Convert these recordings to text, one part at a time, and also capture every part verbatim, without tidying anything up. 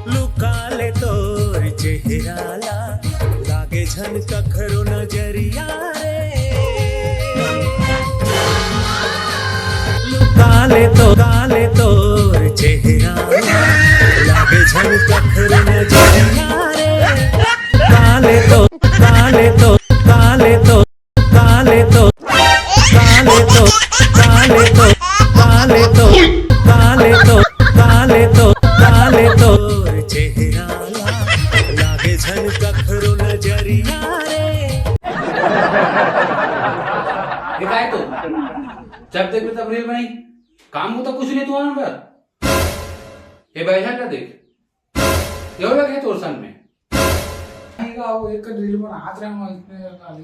लुका ले तोर चेहरा ला, लागे झन कखरो नजरिया रे। लुका ले तो, लुका ले तोर चेहरा ला, लागे झन कखरो नजरिया रे। लुका ले तो, लुका ले तो, लुका ले तो, लुका ले तो, लुका ले तो, लुका ले तो, लुका ले तो, लुका ले तो, लुका ले तो, लुका ले तो, चेहरा ला, लागे झन कखरो नजरिया रे। ये काय तो? जब देख तब रील बनाई, काम को तो कुछ नहीं तुम्हारा पर। ये बैठा क्या देख, ये हो गया तोर संग में। नहीं का, वो एक रील बनात रहे हम इसमें खाली।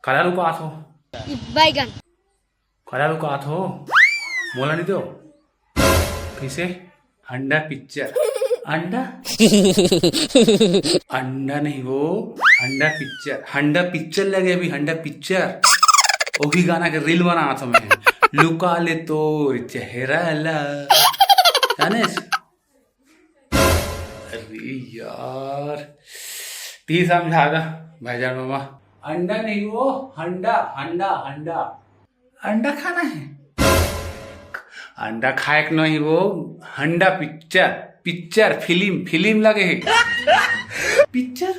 काला लुकात हो? बैगन। काला लुकात हो? मोला नहीं दो। कैसे? हंडा पिक्चर। अंडा? अंडा नहीं वो, हंडा पिक्चर। हंडा पिक्चर लगे अभी, हंडा पिक्चर। वही गाना के रील बनात हो मैं। लुका ले तोर चेहरा ला। जाने? अरे यार, ती समझा दा भाईजान मामा। अंडा नहीं वो, हंडा, हंडा, हंडा। अंडा खाना है? अंडा खाए के नहीं वो, हंडा पिक्चर, पिक्चर, फिल्म, फिल्म लगे है। पिक्चर?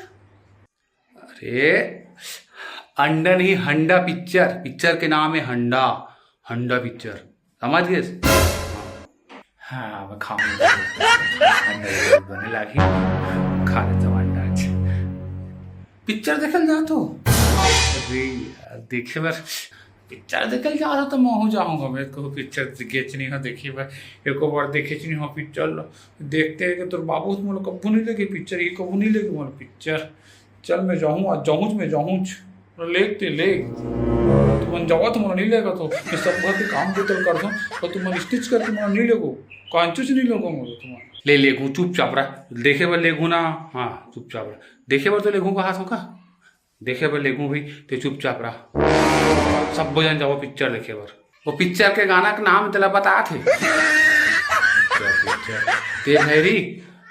अरे, अंडा नहीं, हंडा पिक्चर, पिक्चर के नाम है हंडा, हंडा पिक्चर। समझ गए? हाँ, मैं खाऊंगा। अंडा जरूर बने लागी। खा लेता हूँ अंडा आज। पिक्चर देखल जा तो? अरे यार, देखे बर पिक्चर देखल जा तो मैं हूँ जाऊंगा। मैं को पिक्चर देखे नहीं हो, देखी बर एको बार देखे नहीं हो पिक्चर। देखते हैं कि तोर बाबू मोला कब्बू नहीं लेके पिक्चर, ये कब्बू नहीं लेके मोला पिक्चर। चल मैं जाऊँ, आज जाऊँ, मैं जाऊँ। लेग ते लेग। तुमन जावा तो मोला नहीं लेगा तो मैं सब घर के काम बोतल कर दूँ, पर तुमन स्टिच करके मोला नहीं लेगो, कांचो से नहीं लेगो मोला तुमन। ले लेगू, चुपचाप रह, देखे बर लेगू ना। हाँ, चुपचाप रह, देखे बर तो लेगू कहा सो का? देखे बर लेगू भी, ते चुपचाप रह। सब जन जावा पिक्चर देखे बर। वो पिक्चर के गाना के नाम तेला बता थे। Picture, picture. ते भैरी,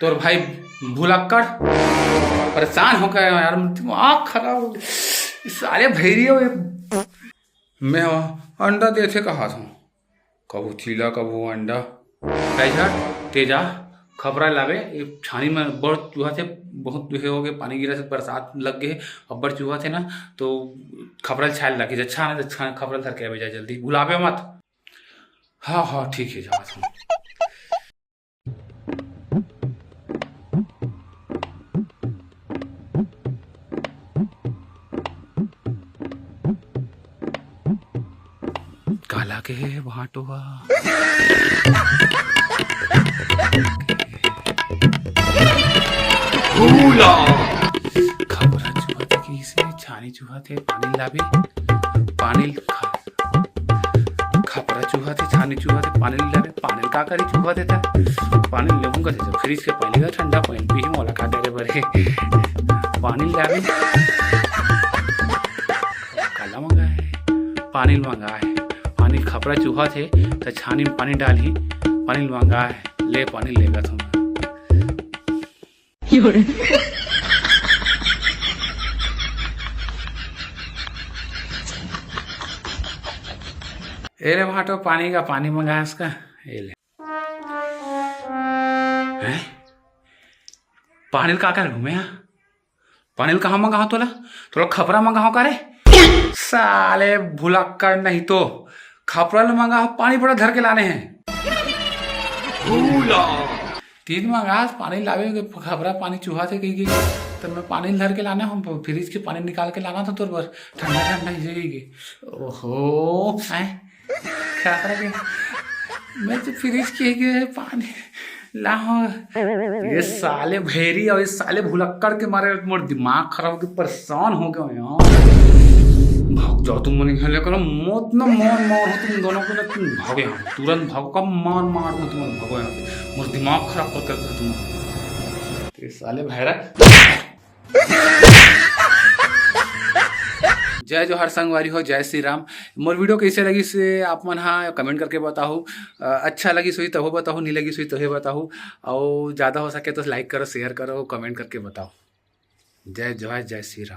तोर भाई भुलक्कड़। परेशान हो गए यार, दिमाग खराब हो गया। साले भैरी हो ये। मैं अंडा देथे कहा था, कभू चीला, कभू अंडा। कैसा? तेजा, खपरा लाबे, ये छानी में बड़ चूहा थे, बहुत दुहे हो गए, पानी गिरा से बरसात लग गए, अब्बड़ चूहा थे ना, तो खपरा छाल लगे, अच्छा ना, अच्छा खपरा धर के आबे जा जल्दी, भुलाबे मत। हाँ, हाँ, ठीक है, जावत हूँ। काला के भाटो हा। भूला। खपरा चूहा थे कि इसे छानी चूहा थे, पानी लाबे, पानी खा-, खपरा चूहा थे, छानी चूहा थे, पानी लाबे, पानी का करी चूहा थे ता? पानी लेबू का थे, फ्रिज के पानी का ठंडा पानी पी, मोला का डरे बरे। पानी लाबे, काला मंगा है, पानी मंगा है, पानी खपरा चूहा थे, त छानी में पानी डालही, पानी मंगा है, ले पानी लेगा तुम। ए रे भाटो, पानी का, पानी मंगा है इसका, ये ले। हैं? पानी का कर घूमे यहाँ? पानी कहाँ मंगाओ तोला? तोला खपरा मंगाओ का रे? साले भुलक्कड़ नहीं तो खपरा ले मंगाओ, पानी बड़ा धर के लाने हैं। भूला। तीन मंगास पानी लावे के खपरा पानी चूहा थे कही के, तो मैं पानी धर के लाना, हम फ्रिज के पानी निकाल के लाना था तोर बर, ठंडा ठंडा ही जाएगी। ओहो, हैं? खपरा के, मैं तो फ्रिज के, के पानी लाओ। ये साले भैरी और ये साले भुलक्कड़ के मारे मोर दिमाग खराब हो के परेशान हो गया यार। भाग जाओ तुम मन घर लेकर, मौत ना मार मार हो तुम दोनों को ना, तुम भागो यहाँ से, तुरंत भागो, कब मार मार हो तुम भागो यहाँ से, मोर दिमाग खराब कर कर तुम। ये साले भैरा। जय जोहार संगवारी हो, जय श्री राम। मोर video कइसे लगिस हे आप मन हा comment करके बताहू। अ, अच्छा लगिस होही तभो बताहू, नहीं लगिस होही तभो बताहू। अउ ज़्यादा हो सके तो like करो, share करो, comment करके बताओ। जय जोहार, जय श्री राम।